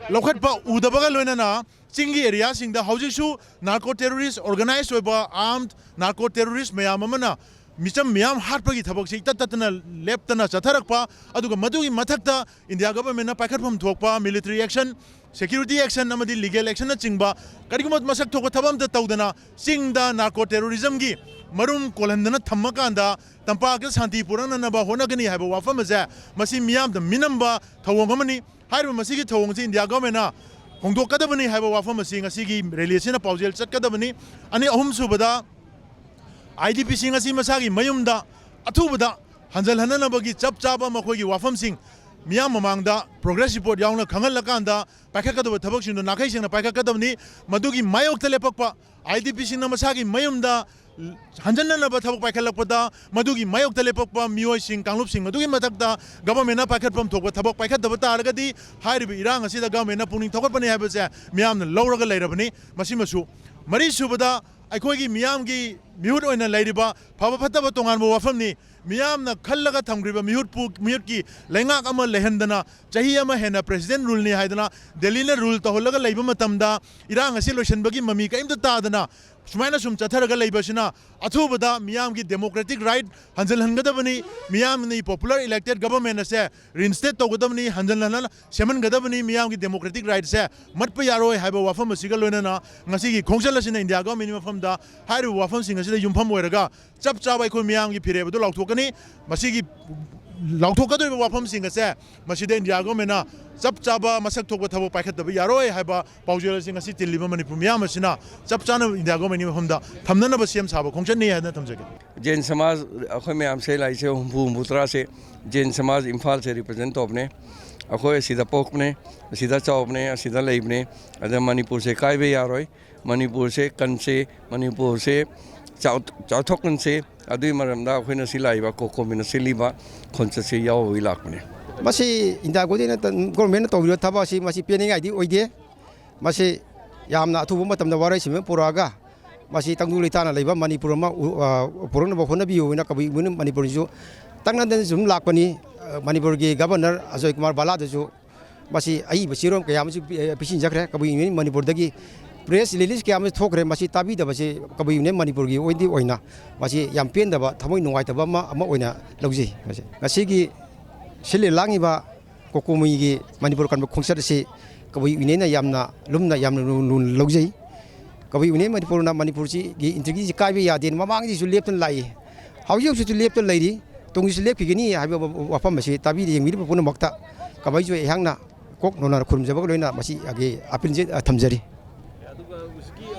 ꯂꯧꯈꯠꯄ ꯎꯗꯕꯒ ꯂꯣꯏꯅꯅ ꯆꯤꯡꯒꯤ ꯑꯦꯔꯤꯌꯥꯁꯤꯡꯗ ꯍꯧꯖꯤꯛꯁꯨ ꯅꯥꯔꯀꯣ ꯇꯦꯔꯣꯔꯤꯁ, ꯑꯣꯔꯒꯅꯥꯏꯖ ꯑꯣꯏꯕ ꯑꯥꯔꯝ ꯅꯥꯔꯀꯣ ꯇꯦꯔꯣꯔꯤꯁ ꯃꯌꯥꯝ ꯑꯃꯅ ꯃꯤꯆꯝ ꯃꯌꯥꯝ ꯍꯥꯠꯄꯒꯤ ꯊꯕꯛꯁꯤ ꯏꯇꯠ ꯇꯠꯇꯅ ꯂꯦꯞꯇꯅ ꯆꯠꯊꯔꯛꯄ, ꯑꯗꯨꯒ ꯃꯗꯨꯒꯤ ꯃꯊꯛꯇ ꯏꯟꯗꯤꯌꯥ ꯒꯚꯔꯟꯃꯦꯟꯠꯅ ꯄꯥꯏꯈꯠꯐꯝ ꯊꯣꯛꯄ ꯃꯤꯂꯤꯇꯔꯤ ꯑꯦꯛꯁꯟ, ꯁꯦꯀ꯭ꯌꯨꯔꯤꯇꯤ ꯑꯦꯛꯁꯟ ꯑꯃꯗꯤ ꯂꯤꯒꯦꯜ ꯑꯦꯛꯁꯟꯅꯆꯤꯡꯕ ꯀꯔꯤꯒꯨꯝꯕ ꯃꯁꯛ ꯊꯣꯛꯄ ꯊꯕꯛ ꯑꯝꯇ ꯇꯧꯗꯅ ꯆꯤꯡꯗ ꯅꯥꯔꯀꯣ ꯇꯦꯔꯣꯔꯤꯖꯝꯒꯤ ꯃꯔꯨꯝ ꯀꯣꯜꯍꯟꯗꯅ ꯊꯝꯃꯀꯥꯟꯗ ꯇꯝꯄꯥꯛꯇ ꯁꯥꯟꯇꯤ ꯄꯨꯔꯛꯅꯅꯕ ꯍꯣꯠꯅꯒꯅꯤ ꯍꯥꯏꯕ ꯋꯥꯐꯝ ꯑꯁꯦ ꯃꯁꯤ ꯃꯤꯌꯥꯝꯗ ꯃꯤꯅꯝꯕ ꯊꯧꯑꯣꯡ ꯑꯃꯅꯤ꯫ ꯍꯥꯏꯔꯤꯕ ꯃꯁꯤꯒꯤ ꯊꯧꯑꯣꯡꯁꯤ ꯏꯟꯗꯤꯌꯥ ꯒꯚꯔꯟꯃꯦꯟꯠꯅ ꯍꯣꯡꯗꯣꯛꯀꯗꯕꯅꯤ ꯍꯥꯏꯕ ꯋꯥꯐꯝ ꯑꯁꯤ ꯉꯁꯤꯒꯤ ꯔꯦꯂꯤ ꯑꯁꯤꯅ ꯄꯥꯎꯖꯦꯜ ꯆꯠꯀꯗꯕꯅꯤ꯫ ꯑꯅꯤ, ꯑꯍꯨꯝꯁꯨꯕꯗ, ꯑꯥꯏ ꯗꯤ ꯄꯤꯁꯤꯡ ꯑꯁꯤ ꯃꯁꯥꯒꯤ ꯃꯌꯨꯝꯗ ꯑꯊꯨꯕꯗ ꯍꯟꯖꯜꯍꯟꯅꯅꯕꯒꯤ ꯆꯞ ꯆꯥꯕ ꯃꯈꯣꯏꯒꯤ ꯋꯥꯐꯝꯁꯤꯡ ꯃꯤꯌꯥꯝ ꯃꯃꯥꯡꯗ ꯄ꯭ꯔꯣꯒ꯭ꯔꯦꯁ ꯔꯤꯄꯣꯔꯠ ꯌꯥꯎꯅ ꯈꯪꯍꯜꯂꯀꯥꯟꯗ ꯄꯥꯏꯈꯠꯀꯗꯕ ꯊꯕꯛꯁꯤꯡꯗꯣ ꯅꯥꯈꯩ ꯁꯦꯡꯅ ꯄꯥꯏꯈꯠꯀꯗꯕꯅꯤ꯫ ꯃꯗꯨꯒꯤ ꯃꯥꯌꯣꯛꯇ ꯂꯦꯞꯄꯛꯄ ꯑꯥꯏ ꯗꯤ ꯄꯤꯁꯤꯡꯅ ꯃꯁꯥꯒꯤ ꯃꯌꯨꯝꯗ ꯍꯟꯖꯟꯅꯅꯕ ꯊꯕꯛ ꯄꯥꯏꯈꯠꯂꯛꯄꯗ ꯃꯗꯨꯒꯤ ꯃꯥꯌꯣꯛꯇ ꯂꯦꯞꯄꯛꯄ ꯃꯤꯑꯣꯏꯁꯤꯡ, ꯀꯥꯡꯂꯨꯞꯁꯤꯡ ꯑꯗꯨꯒꯤ ꯃꯊꯛꯇ ꯒꯚꯔꯟꯃꯦꯟꯠꯅ ꯄꯥꯏꯈꯠꯐꯝ ꯊꯣꯛꯄ ꯊꯕꯛ ꯄꯥꯏꯈꯠꯇꯕ ꯇꯥꯔꯒꯗꯤ ꯍꯥꯏꯔꯤꯕ ꯏꯔꯥꯡ ꯑꯁꯤꯗ ꯒꯚꯔꯟꯃꯦꯟꯠꯅ ꯄꯨꯛꯅꯤꯡ ꯊꯧꯒꯠꯄꯅꯤ ꯍꯥꯏꯕꯁꯦ ꯃꯤꯌꯥꯝꯅ ꯂꯧꯔꯒ ꯂꯩꯔꯕꯅꯤ꯫ ꯃꯁꯤꯃꯁꯨ, ꯃꯔꯤꯁꯨꯕꯗ, ꯑꯩꯈꯣꯏꯒꯤ ꯃꯤꯌꯥꯝꯒꯤ ꯃꯤꯍꯨꯠ ꯑꯣꯏꯅ ꯂꯩꯔꯤꯕ ꯐꯕ ꯐꯠꯇꯕ ꯇꯣꯉꯥꯟꯕ ꯋꯥꯐꯝꯅꯤ꯫ ꯃꯤꯌꯥꯝꯅ ꯈꯜꯂꯒ ꯊꯝꯈ꯭ꯔꯤꯕ ꯃꯤꯍꯨꯠꯄꯨ, ꯃꯤꯍꯨꯠꯀꯤ ꯂꯩꯉꯥꯛ ꯑꯃ ꯂꯩꯍꯟꯗꯅ ꯆꯍꯤ ꯑꯃ ꯍꯦꯟꯅ ꯄ꯭ꯔꯦꯁꯤꯗꯦꯟꯠ ꯔꯨꯜꯅꯤ ꯍꯥꯏꯗꯅ ꯗꯦꯜꯂꯤꯅ ꯔꯨꯜ ꯇꯧꯍꯜꯂꯒ ꯂꯩꯕ ꯃꯇꯝꯗ ꯏꯔꯥꯡ ꯑꯁꯤ ꯂꯣꯏꯁꯤꯟꯕꯒꯤ ꯃꯃꯤ ꯀꯔꯤꯝꯇ ꯇꯥꯗꯅ ꯁꯨꯃꯥꯏꯅ ꯁꯨꯝ ꯆꯠꯊꯔꯒ ꯂꯩꯕꯁꯤꯅ ꯑꯊꯨꯕꯗ ꯃꯤꯌꯥꯝꯒꯤ ꯗꯦꯃꯣꯀ꯭ꯔꯦꯇꯤꯛ ꯔꯥꯏꯠ ꯍꯟꯖꯤꯜꯍꯟꯒꯗꯕꯅꯤ꯫ ꯃꯤꯌꯥꯝꯅ ꯄꯣꯄꯨꯂꯔ ꯏꯂꯦꯛꯇꯦꯠ ꯒꯚꯔꯟꯃꯦꯟꯠ ꯑꯁꯦ ꯔꯤꯏꯟꯁꯇꯦꯠ ꯇꯧꯒꯗꯕꯅꯤ, ꯍꯟꯖꯤꯜꯍꯟꯅ ꯁꯦꯝꯍꯟꯒꯗꯕꯅꯤ꯫ ꯃꯤꯌꯥꯝꯒꯤ ꯗꯦꯃꯣꯀ꯭ꯔꯦꯇꯤꯛ ꯔꯥꯏꯠꯁꯦ ꯃꯠꯄ ꯌꯥꯔꯣꯏ ꯍꯥꯏꯕ ꯋꯥꯐꯝ ꯑꯁꯤꯒ ꯂꯣꯏꯅꯅ ꯉꯁꯤꯒꯤ ꯈꯣꯡꯆꯠ ꯑꯁꯤꯅ ꯏꯟꯗꯤꯌꯥ ꯒꯚꯔꯟꯃꯦꯟꯠꯀꯤ ꯃꯐꯝꯗ ꯍꯥꯏꯔꯤꯕ ꯋꯥꯐꯝꯁꯤꯡ ꯑꯁꯤꯗ ꯌꯨꯝꯐꯝ ꯑꯣꯏꯔꯒ ꯆꯞ ꯆꯥꯕ ꯑꯩꯈꯣꯏ ꯃꯤꯌꯥꯝꯒꯤ ꯐꯤꯔꯦꯞ ꯑꯗꯨ ꯂꯥꯎꯊꯣꯛꯀꯅꯤ꯫ ꯃꯁꯤꯒꯤ ꯂꯥꯎꯊꯣꯛꯀꯗꯧꯔꯤꯕ ꯋꯥꯐꯝꯁꯤꯡ ꯑꯁꯦ ꯃꯁꯤꯗ ꯏꯟꯗꯤꯌꯥ ꯒꯣꯔꯃꯦꯟꯅ ꯆꯞ ꯆꯥꯕ ꯃꯁꯛ ꯊꯣꯛꯄ ꯊꯕꯛ ꯄꯥꯏꯈꯠꯇꯕ ꯌꯥꯔꯣꯏ ꯍꯥꯏꯕ ꯄꯥꯎꯖꯦꯜ ꯑꯁꯤ ꯉꯁꯤ ꯇꯤꯜꯂꯤꯕ ꯃꯅꯤꯄꯨꯔ ꯃꯤꯌꯥꯝ ꯑꯁꯤꯅ ꯆꯞ ꯆꯥꯅ ꯏꯟꯗꯤꯌꯥ ꯒꯣꯔꯃꯦꯟꯒꯤ ꯃꯐꯝꯗ ꯊꯝꯅꯅꯕ ꯁꯦꯝ ꯁꯥꯕ ꯈꯣꯡꯆꯠꯅꯤ ꯍꯥꯏꯗꯅ ꯊꯝꯖꯒꯦ꯫ ꯖꯦꯟ ꯁꯃꯥꯖ, ꯑꯩꯈꯣꯏ ꯃꯌꯥꯝꯁꯦ ꯂꯥꯛꯏꯁꯦ ꯍꯨꯝꯐꯨ ꯍꯨꯝꯐꯨ ꯇꯔꯥꯁꯦ ꯖꯦꯟ ꯁꯃꯥꯖ ꯏꯝꯐꯥꯜꯁꯦ ꯔꯤꯄ꯭ꯔꯖꯦꯟ ꯇꯧꯕꯅꯦ꯫ ꯑꯩꯈꯣꯏ ꯑꯁꯤꯗ ꯄꯣꯛꯄꯅꯦ, ꯑꯁꯤꯗ ꯆꯥꯎꯕꯅꯦ, ꯑꯁꯤꯗ ꯂꯩꯕꯅꯦ꯫ ꯑꯗ ꯃꯅꯤꯄꯨꯔꯁꯦ ꯀꯥꯏꯕ ꯌꯥꯔꯣꯏ꯫ ꯃꯅꯤꯄꯨꯔꯁꯦ ꯀꯟꯁꯦ, ꯃꯅꯤꯄꯨꯔꯁꯦ ꯆꯥꯎ-, ꯆꯥꯎꯊꯣꯛꯍꯟꯁꯦ꯫ ꯑꯗꯨꯒꯤ ꯃꯔꯝꯗ ꯑꯩꯈꯣꯏꯅ ꯁꯤ ꯂꯥꯛꯏꯕ ꯀꯣꯀꯣꯃꯤꯅ ꯁꯤꯜꯂꯤꯕ ꯈꯣꯟꯆꯠꯁꯦ ꯌꯥꯎꯕꯒꯤ ꯂꯥꯛꯄꯅꯦ꯫ ꯃꯁꯤ ꯏꯟꯗꯤꯌꯥ ꯒꯣꯔꯃꯦꯟꯅ ꯇ-, ꯒꯣꯔꯃꯦꯟꯅ ꯇꯧꯔꯤꯕ ꯊꯕꯛ ꯑꯁꯤ ꯃꯁꯤ ꯄꯦꯟꯅꯤꯡꯉꯥꯏꯗꯤ ꯑꯣꯏꯗꯦ꯫ ꯃꯁꯤ ꯌꯥꯝꯅ ꯑꯊꯨꯕ ꯃꯇꯝꯗ ꯋꯥꯔꯣꯏꯁꯤꯟ ꯑꯃ ꯄꯨꯔꯛꯑꯒ ꯃꯁꯤ ꯇꯪꯗꯨ ꯂꯩꯇꯥꯅ ꯂꯩꯕ ꯃꯅꯤꯄꯨꯔ ꯑꯃ ꯎ-, ꯑ, ꯄꯨꯔꯛꯅꯕ ꯍꯣꯠꯅꯕꯤꯌꯨ ꯍꯥꯏꯅ ꯀꯕꯨꯏ ꯌꯨꯅꯤꯌꯟ ꯃꯅꯤꯄꯨꯔꯁꯤꯁꯨ ꯇꯛꯅꯗꯅ ꯁꯨꯝ ꯂꯥꯛꯄꯅꯤ꯫ ꯑ, ꯃꯅꯤꯄꯨꯔꯒꯤ ꯒꯕꯔꯅꯔ ꯑꯖꯣꯏ ꯀꯨꯃꯥꯔ ꯕꯂꯥꯗꯁꯨ ꯃꯁꯤ ꯑꯏꯕ ꯆꯦꯔꯣꯜ ꯀꯌꯥ ꯑꯃꯁꯨ ꯄꯤ-, ꯄꯤꯁꯤꯟꯖꯈ꯭ꯔꯦ꯫ ꯀꯕꯨꯏ ꯌꯨꯅꯤꯌꯟ ꯃꯅꯤꯄꯨꯔꯗꯒꯤ ꯄ꯭ꯔꯦꯁ ꯔꯤꯂꯤꯁ ꯀꯌꯥ ꯑꯃꯁꯨ ꯊꯣꯛꯈ꯭ꯔꯦ꯫ ꯃꯁꯤ ꯇꯥꯕꯤꯗꯕꯁꯤ ꯀꯕꯨꯏ ꯌꯨꯅꯤꯌꯟ ꯃꯅꯤꯄꯨꯔꯒꯤ ꯑꯣꯏꯗꯤ ꯑꯣꯏꯅ ꯃꯁꯤ ꯌꯥꯝ ꯄꯦꯟꯗꯕ, ꯊꯃꯣꯏ ꯅꯨꯡꯉꯥꯏꯇꯕ ꯑꯃ, ꯑꯃ ꯑꯣꯏꯅ ꯂꯧꯖꯩ꯫ ꯃꯁꯤ ꯉꯁꯤꯒꯤ ꯁꯤꯜꯂꯤ ꯂꯥꯡꯉꯤꯕ ꯀꯣꯀꯣꯃꯤꯒꯤ ꯃꯅꯤꯄꯨꯔ ꯀꯟꯕ ꯈꯣꯡꯆꯠ ꯑꯁꯤ ꯀꯕꯨꯏ ꯌꯨꯅꯤꯌꯟꯅ ꯌꯥꯝꯅ ꯂꯨꯝꯅ, ꯌꯥꯝꯅ ꯂꯨ-, ꯂꯨ-, ꯂꯧꯖꯩ꯫ ꯀꯕꯨꯏ ꯌꯨꯅꯤꯌꯟ ꯃꯅꯤꯄꯨꯔꯅ ꯃꯅꯤꯄꯨꯔꯁꯤꯒꯤ ꯏꯟꯇꯤꯒ꯭ꯔꯤꯇꯤꯁꯤ ꯀꯥꯏꯕ ꯌꯥꯗꯦꯅ ꯃꯃꯥꯡꯗꯒꯤꯁꯨ ꯂꯦꯞꯇꯨꯅ ꯂꯥꯛꯏ꯫ ꯍꯧꯖꯤꯛ ꯍꯧꯖꯤꯛꯁꯨ ꯂꯦꯞꯇꯨꯅ ꯂꯩꯔꯤ꯫ ꯇꯨꯡꯒꯤꯁꯨ ꯂꯦꯞꯈꯤꯒꯅꯤ ꯍꯥꯏꯕ ꯋꯥꯐꯝ ꯑꯁꯤ ꯇꯥꯕꯤꯔꯤꯕ, ꯌꯦꯡꯕꯤꯔꯤꯕ ꯄꯨꯝꯅꯃꯛꯇ ꯀꯕꯨꯏꯁꯨ ꯑꯩꯍꯥꯛꯅ ꯀꯣꯛ ꯅꯣꯟꯅ ꯈꯨꯔꯨꯝꯖꯕꯒ ꯂꯣꯏꯅ ꯃꯁꯤ ꯑꯩꯒꯤ ꯑꯄꯤꯜꯁꯦ, ꯑ, ꯊꯝꯖꯔꯤ꯫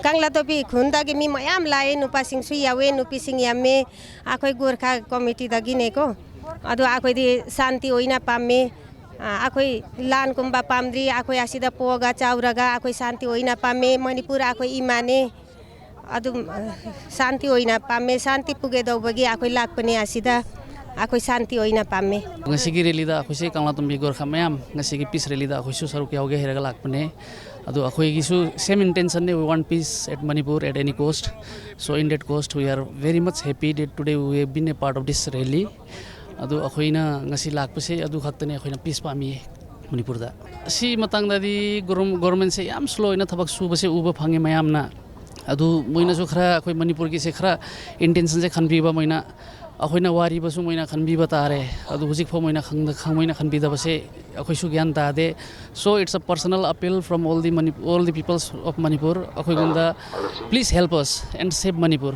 ꯀꯪꯂꯥꯇꯣꯄꯤ ꯈꯨꯟꯗꯒꯤ ꯃꯤ ꯃꯌꯥꯝ ꯂꯥꯛꯑꯦ, ꯅꯨꯄꯥꯁꯤꯡꯁꯨ ꯌꯥꯎꯋꯦ, ꯅꯨꯄꯤꯁꯤꯡ ꯌꯥꯝꯃꯦ꯫ ꯑꯩꯈꯣꯏ ꯒꯣꯔꯈꯥ ꯀꯣꯃꯤꯇꯤꯗꯒꯤꯅꯦꯀꯣ꯫ ꯑꯗꯣ ꯑꯩꯈꯣꯏꯗꯤ ꯁꯥꯟꯇꯤ ꯑꯣꯏꯅ ꯄꯥꯝꯃꯦ꯫ ꯑ, ꯑꯩꯈꯣꯏ ꯂꯥꯟꯒꯨꯝꯕ ꯄꯥꯝꯗ꯭ꯔꯤ꯫ ꯑꯩꯈꯣꯏ ꯑꯁꯤꯗ ꯄꯣꯛꯑꯒ ꯆꯥꯎꯔꯒ ꯑꯩꯈꯣꯏ ꯁꯥꯟꯇꯤ ꯑꯣꯏꯅ ꯄꯥꯝꯃꯦ꯫ ꯃꯅꯤꯄꯨꯔ ꯑꯩꯈꯣꯏ ꯏꯃꯥꯅꯦ꯫ ꯑꯗꯨꯝ, ꯑ, ꯁꯥꯟꯇꯤ ꯑꯣꯏꯅ ꯄꯥꯝꯃꯦ꯫ ꯁꯥꯟꯇꯤ ꯄꯨꯒꯦ ꯇꯧꯕꯒꯤ ꯑꯩꯈꯣꯏ ꯂꯥꯛꯄꯅꯦ ꯑꯁꯤꯗ꯫ ꯑꯩꯈꯣꯏ ꯁꯥꯟꯇꯤ ꯑꯣꯏꯅ ꯄꯥꯝꯃꯦ꯫ ꯉꯁꯤꯒꯤ ꯔꯦꯂꯤꯗ ꯑꯩꯈꯣꯏꯁꯦ ꯀꯪꯂꯥꯇꯣꯝꯕꯤ ꯒꯣꯔꯈꯥ ꯃꯌꯥꯝ ꯉꯁꯤꯒꯤ ꯄꯤꯁ ꯔꯦꯂꯤꯗ ꯑꯩꯈꯣꯏꯁꯨ ꯁꯔꯨꯛ ꯌꯥꯎꯒꯦ ꯍꯥꯏꯔꯒ ꯂꯥꯛꯄꯅꯦ꯫ ꯑꯗꯣ ꯑꯩꯈꯣꯏꯒꯤꯁꯨ same intention ꯅꯦ, we want peace at Manipur at any cost. So in that cost, we are very much happy that today we have been a part of this rally. ꯑꯗꯣ ꯑꯩꯈꯣꯏꯅ ꯉꯁꯤ ꯂꯥꯛꯄꯁꯦ ꯑꯗꯨ ꯈꯛꯇꯅꯦ, ꯑꯩꯈꯣꯏꯅ ꯄꯤꯁ ꯄꯥꯝꯃꯤꯌꯦ ꯃꯅꯤꯄꯨꯔꯗ꯫ ꯑꯁꯤ ꯃꯇꯥꯡꯗꯗꯤ ꯒꯣꯔꯝ-, ꯒꯣꯔꯃꯦꯟꯁꯦ ꯌꯥꯝ ꯁ꯭ꯂꯣ ꯑꯣꯏꯅ ꯊꯕꯛ ꯁꯨꯕꯁꯦ ꯎꯕ ꯐꯪꯉꯦ ꯃꯌꯥꯝꯅ꯫ ꯑꯗꯨ ꯃꯣꯏꯅꯁꯨ ꯈꯔ ꯑꯩꯈꯣꯏ ꯃꯅꯤꯄꯨꯔꯒꯤꯁꯦ ꯈꯔ ꯏꯟꯇꯦꯟꯁꯟꯁꯦ ꯈꯟꯕꯤꯕ ꯃꯣꯏꯅ, ꯑꯩꯈꯣꯏꯅ ꯋꯥꯔꯤꯕꯁꯨ ꯃꯣꯏꯅ ꯈꯟꯕꯤꯕ ꯇꯥꯔꯦ꯫ ꯑꯗꯨ ꯍꯧꯖꯤꯛꯐꯥꯎ ꯃꯣꯏꯅ ꯈꯪꯗ-, ꯈꯪ-, ꯃꯣꯏꯅ ꯈꯟꯕꯤꯗꯕꯁꯦ ꯑꯩꯈꯣꯏꯁꯨ ꯒ꯭ꯌꯥꯟ ꯇꯥꯗꯦ꯫ So it's a personal appeal from all the Manip-, all the peoples of Manipur. ꯑꯩꯈꯣꯏꯉꯣꯟꯗ please help us and save Manipur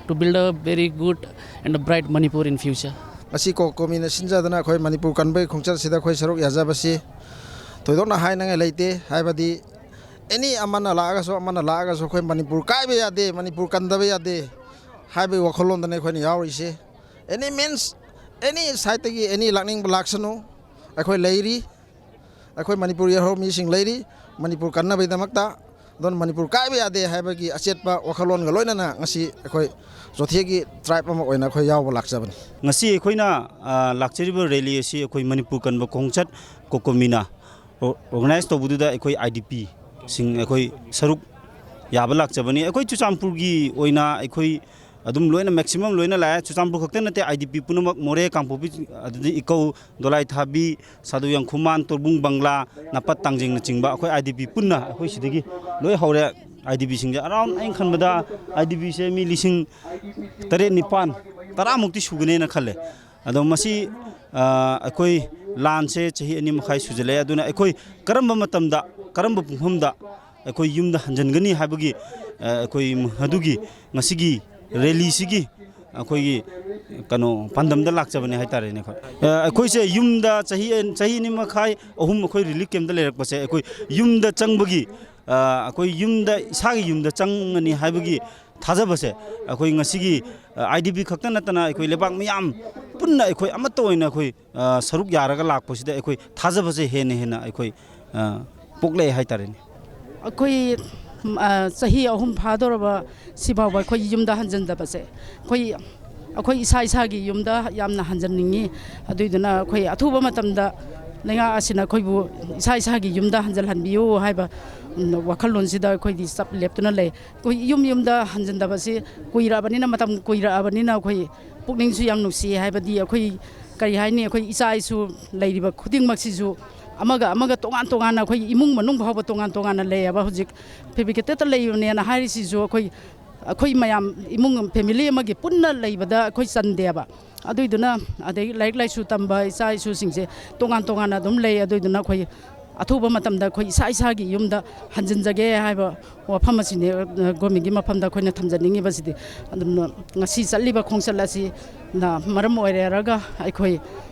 to build a very good and a bright Manipur in future. ꯉꯁꯤ ꯀꯣꯀꯣꯃꯤꯅ ꯁꯤꯟꯖꯗꯅ ꯑꯩꯈꯣꯏ ꯃꯅꯤꯄꯨꯔ ꯀꯟꯕꯒꯤ ꯈꯣꯡꯆꯠꯁꯤꯗ ꯑꯩꯈꯣꯏ ꯁꯔꯨꯛ ꯌꯥꯖꯕꯁꯤ ꯊꯣꯏꯗꯣꯛꯅ ꯍꯥꯏꯅꯤꯡꯉꯥꯏ ꯂꯩꯇꯦ꯫ ꯍꯥꯏꯕꯗꯤ ꯑꯦꯅꯤ ꯑꯃꯅ ꯂꯥꯛꯑꯒꯁꯨ, ꯑꯃꯅ ꯂꯥꯛꯑꯒꯁꯨ ꯑꯩꯈꯣꯏ ꯃꯅꯤꯄꯨꯔ ꯀꯥꯏꯕ ꯌꯥꯗꯦ, ꯃꯅꯤꯄꯨꯔ ꯀꯟꯗꯕ ꯌꯥꯗꯦ ꯍꯥꯏꯕꯒꯤ ꯋꯥꯈꯜꯂꯣꯟꯗꯅꯤ ꯑꯩꯈꯣꯏꯅ ꯌꯥꯎꯔꯤꯁꯦ꯫ ꯑꯦꯅꯤ ꯃꯤꯟꯁ, ꯑꯦꯅꯤ ꯁꯥꯏꯠꯇꯒꯤ ꯑꯦꯅꯤ ꯂꯥꯛꯅꯤꯡꯕ ꯂꯥꯛꯁꯅꯨ, ꯑꯩꯈꯣꯏ ꯂꯩꯔꯤ꯫ ꯑꯩꯈꯣꯏ ꯃꯅꯤꯄꯨꯔꯒꯤ ꯑꯍꯧꯕ ꯃꯤꯁꯤꯡ ꯂꯩꯔꯤ ꯃꯅꯤꯄꯨꯔ ꯀꯟꯅꯕꯒꯤꯗꯃꯛꯇ꯫ ꯑꯗꯨꯅ ꯃꯅꯤꯄꯨꯔ ꯀꯥꯏꯕ ꯌꯥꯗꯦ ꯍꯥꯏꯕꯒꯤ ꯑꯆꯦꯠꯄ ꯋꯥꯈꯜꯂꯣꯟꯒ ꯂꯣꯏꯅꯅ ꯉꯁꯤ ꯑꯩꯈꯣꯏ ꯆꯣꯊꯦꯒꯤ ꯇ꯭ꯔꯥꯏꯕ ꯑꯃ ꯑꯣꯏꯅ ꯑꯩꯈꯣꯏ ꯌꯥꯎꯕ ꯂꯥꯛꯆꯕꯅꯤ꯫ ꯉꯁꯤ ꯑꯩꯈꯣꯏꯅ, ꯑ, ꯂꯥꯛꯆꯔꯤꯕ ꯔꯦꯂꯤ ꯑꯁꯤ ꯑꯩꯈꯣꯏ ꯃꯅꯤꯄꯨꯔ ꯀꯟꯕ ꯈꯣꯡꯆꯠ ꯀꯣꯀꯣꯃꯤꯅ ꯑꯣ-, ꯑꯣꯔꯒꯅꯥꯏꯖ ꯇꯧꯕꯗꯨꯗ ꯑꯩꯈꯣꯏ ꯑꯥꯏ ꯗꯤ ꯄꯤꯁꯤꯡ ꯑꯩꯈꯣꯏ ꯁꯔꯨꯛ ꯌꯥꯕ ꯂꯥꯛꯆꯕꯅꯤ꯫ ꯑꯩꯈꯣꯏ ꯆꯨꯔꯆꯥꯟꯄꯨꯔꯒꯤ ꯑꯣꯏꯅ ꯑꯩꯈꯣꯏ ꯑꯗꯨꯝ ꯂꯣꯏꯅ ꯃꯦꯛꯁꯤꯃꯝ ꯂꯣꯏꯅ ꯂꯥꯛꯑꯦ꯫ ꯆꯨꯔꯆꯥꯟꯄꯨꯔ ꯈꯛꯇ ꯅꯠꯇꯦ, ꯑꯥꯏ ꯗꯤ ꯄꯤ ꯄꯨꯝꯅꯃꯛ, ꯃꯣꯔꯦ, ꯀꯥꯡꯄꯣꯛꯄꯤ, ꯑꯗꯨꯗꯒꯤ ꯏꯀꯧ, ꯗꯣꯂꯥꯏ ꯊꯥꯕꯤ, ꯁꯥꯗꯨ ꯌꯥꯡꯈꯨꯃꯥꯟ, ꯇꯣꯔꯕꯨꯡ ꯕꯪꯒ꯭ꯂꯥ, ꯅꯥꯄꯠ ꯇꯥꯡꯖꯦꯡꯅꯆꯤꯡꯕ ꯑꯩꯈꯣꯏ ꯑꯥꯏ ꯗꯤ ꯄꯤ ꯄꯨꯟꯅ ꯑꯩꯈꯣꯏ ꯁꯤꯗꯒꯤ ꯂꯣꯏ ꯍꯧꯔꯦ꯫ ꯑꯥꯏ ꯗꯤ ꯄꯤꯁꯤꯡꯁꯦ ꯑꯔꯥꯎꯟ, ꯑꯩꯅ ꯈꯟꯕꯗ ꯑꯥꯏ ꯗꯤ ꯄꯤꯁꯦ ꯃꯤ ꯂꯤꯁꯤꯡ ꯇꯔꯦꯠ, ꯅꯤꯄꯥꯟ, ꯇꯔꯥꯃꯨꯛꯇꯤ ꯁꯨꯒꯅꯦꯅ ꯈꯜꯂꯦ꯫ ꯑꯗꯣ ꯃꯁꯤ, ꯑ, ꯑꯩꯈꯣꯏ ꯂꯥꯟꯁꯦ ꯆꯍꯤ ꯑꯅꯤ ꯃꯈꯥꯏ ꯁꯨꯖꯜꯂꯛꯑꯦ꯫ ꯑꯗꯨꯅ ꯑꯩꯈꯣꯏ ꯀꯔꯝꯕ ꯃꯇꯝꯗ, ꯀꯔꯝꯕ ꯄꯨꯡꯐꯝꯗ ꯑꯩꯈꯣꯏ ꯌꯨꯝꯗ ꯍꯟꯖꯤꯟꯒꯅꯤ ꯍꯥꯏꯕꯒꯤ, ꯑ, ꯑꯩꯈꯣꯏ ꯑꯗꯨꯒꯤ ꯉꯁꯤꯒꯤ ꯔꯦꯂꯤꯁꯤꯒꯤ ꯑꯩꯈꯣꯏꯒꯤ ꯀꯩꯅꯣ ꯄꯥꯟꯗꯝꯗ ꯂꯥꯛꯆꯕꯅꯦ ꯍꯥꯏꯇꯥꯔꯦꯅꯦ ꯑꯩꯈꯣꯏ꯫ ꯑ, ꯑꯩꯈꯣꯏꯁꯦ ꯌꯨꯝꯗ ꯆꯍꯤ, ꯆꯍꯤ ꯑꯅꯤ ꯃꯈꯥꯏ, ꯑꯍꯨꯝ ꯑꯩꯈꯣꯏ ꯔꯤꯂꯤꯐ ꯀꯦꯝꯞꯇ ꯂꯩꯔꯛꯄꯁꯦ ꯑꯩꯈꯣꯏ ꯌꯨꯝꯗ ꯆꯪꯕꯒꯤ, ꯑ, ꯑꯩꯈꯣꯏ ꯌꯨꯝꯗ, ꯏꯁꯥꯒꯤ ꯌꯨꯝꯗ ꯆꯪꯉꯅꯤ ꯍꯥꯏꯕꯒꯤ ꯊꯥꯖꯕꯁꯦ ꯑꯩꯈꯣꯏ ꯉꯁꯤꯒꯤ, ꯑ, ꯑꯥꯏ ꯗꯤ ꯄꯤ ꯈꯛꯇ ꯅꯠꯇꯅ ꯑꯩꯈꯣꯏ ꯂꯩꯕꯥꯛ ꯃꯤꯌꯥꯝ ꯄꯨꯟꯅ ꯑꯩꯈꯣꯏ ꯑꯃꯠꯇ ꯑꯣꯏꯅ ꯑꯩꯈꯣꯏ, ꯑ, ꯁꯔꯨꯛ ꯌꯥꯔꯒ ꯂꯥꯛꯄꯁꯤꯗ ꯑꯩꯈꯣꯏ ꯊꯥꯖꯕꯁꯦ ꯍꯦꯟꯅ ꯍꯦꯟꯅ ꯑꯩꯈꯣꯏ, ꯑ, ꯄꯣꯛꯂꯛꯑꯦ ꯍꯥꯏꯇꯥꯔꯦꯅꯦ꯫ ꯑꯩꯈꯣꯏ, ꯑ, ꯆꯍꯤ ꯑꯍꯨꯝ ꯐꯥꯗꯧꯔꯕ ꯁꯤꯐꯥꯎꯕ ꯑꯩꯈꯣꯏ ꯌꯨꯝꯗ ꯍꯟꯖꯤꯟꯗꯕꯁꯦ ꯑꯩꯈꯣꯏ, ꯑꯩꯈꯣꯏ ꯏꯁꯥ ꯏꯁꯥꯒꯤ ꯌꯨꯝꯗ ꯌꯥꯝꯅ ꯍꯟꯖꯟꯅꯤꯡꯉꯤ꯫ ꯑꯗꯨꯏꯗꯨꯅ ꯑꯩꯈꯣꯏ ꯑꯊꯨꯕ ꯃꯇꯝꯗ ꯂꯩꯉꯥꯛ ꯑꯁꯤꯅ ꯑꯩꯈꯣꯏꯕꯨ ꯏꯁꯥ ꯏꯁꯥꯒꯤ ꯌꯨꯝꯗ ꯍꯟꯖꯤꯜꯍꯟꯕꯤꯌꯨ ꯍꯥꯏꯕ, ꯎꯝ, ꯋꯥꯈꯜꯂꯣꯟꯁꯤꯗ ꯑꯩꯈꯣꯏꯗꯤ ꯆꯞ ꯂꯦꯞꯇꯨꯅ ꯂꯩ꯫ ꯑꯩꯈꯣꯏ ꯌꯨꯝ ꯌꯨꯝꯗ ꯍꯟꯖꯤꯟꯗꯕꯁꯤ ꯀꯨꯏꯔꯛꯑꯕꯅꯤꯅ, ꯃꯇꯝ ꯀꯨꯏꯔꯛꯑꯕꯅꯤꯅ ꯑꯩꯈꯣꯏ ꯄꯨꯛꯅꯤꯡꯁꯨ ꯌꯥꯝ ꯅꯨꯡꯁꯤ꯫ ꯍꯥꯏꯕꯗꯤ ꯑꯩꯈꯣꯏ ꯀꯔꯤ ꯍꯥꯏꯅꯤ, ꯑꯩꯈꯣꯏ ꯏꯆꯥ ꯏꯁꯨ ꯂꯩꯔꯤꯕ ꯈꯨꯗꯤꯡꯃꯛꯁꯤꯁꯨ ꯑꯃꯒ ꯑꯃꯒ ꯇꯣꯉꯥꯟ ꯇꯣꯉꯥꯟꯅ, ꯑꯩꯈꯣꯏ ꯏꯃꯨꯡ ꯃꯅꯨꯡ ꯐꯥꯎꯕ ꯇꯣꯉꯥꯟ ꯇꯣꯉꯥꯟꯅ ꯂꯩꯌꯦꯕ꯫ ꯍꯧꯖꯤꯛ ꯐꯦꯕ꯭ꯔꯤꯀꯦꯇꯦꯠꯇ ꯂꯩꯕꯅꯦꯅ ꯍꯥꯏꯔꯤꯁꯤꯁꯨ ꯑꯩꯈꯣꯏ, ꯑꯩꯈꯣꯏ ꯃꯌꯥꯝ ꯏꯃꯨꯡ ꯐꯦꯃꯤꯂꯤ ꯑꯃꯒꯤ ꯄꯨꯟꯅ ꯂꯩꯕꯗ ꯑꯩꯈꯣꯏ ꯆꯟꯗꯦꯕ꯫ ꯑꯗꯨꯏꯗꯨꯅ ꯑꯗꯩ ꯂꯥꯏꯔꯤꯛ ꯂꯥꯏꯁꯨ ꯇꯝꯕ ꯏꯆꯥ ꯏꯁꯨꯁꯤꯡꯁꯦ ꯇꯣꯉꯥꯟ ꯇꯣꯉꯥꯟꯅ ꯑꯗꯨꯝ ꯂꯩ꯫ ꯑꯗꯨꯏꯗꯨꯅ ꯑꯩꯈꯣꯏ ꯑꯊꯨꯕ ꯃꯇꯝꯗ ꯑꯩꯈꯣꯏ ꯏꯁꯥ ꯏꯁꯥꯒꯤ ꯌꯨꯝꯗ ꯍꯟꯖꯤꯟꯖꯒꯦ ꯍꯥꯏꯕ ꯋꯥꯐꯝ ꯑꯁꯤꯅꯤ, ꯑ, ꯒꯣꯔꯃꯦꯟꯒꯤ ꯃꯐꯝꯗ ꯑꯩꯈꯣꯏꯅ ꯊꯝꯖꯅꯤꯡꯉꯤꯕꯁꯤꯗꯤ꯫ ꯑꯗꯨꯝꯅ ꯉꯁꯤ ꯆꯠꯂꯤꯕ ꯈꯣꯡꯆꯠ ꯑꯁꯤꯅ ꯃꯔꯝ ꯑꯣꯏꯔꯦꯔꯒ ꯑꯩꯈꯣꯏ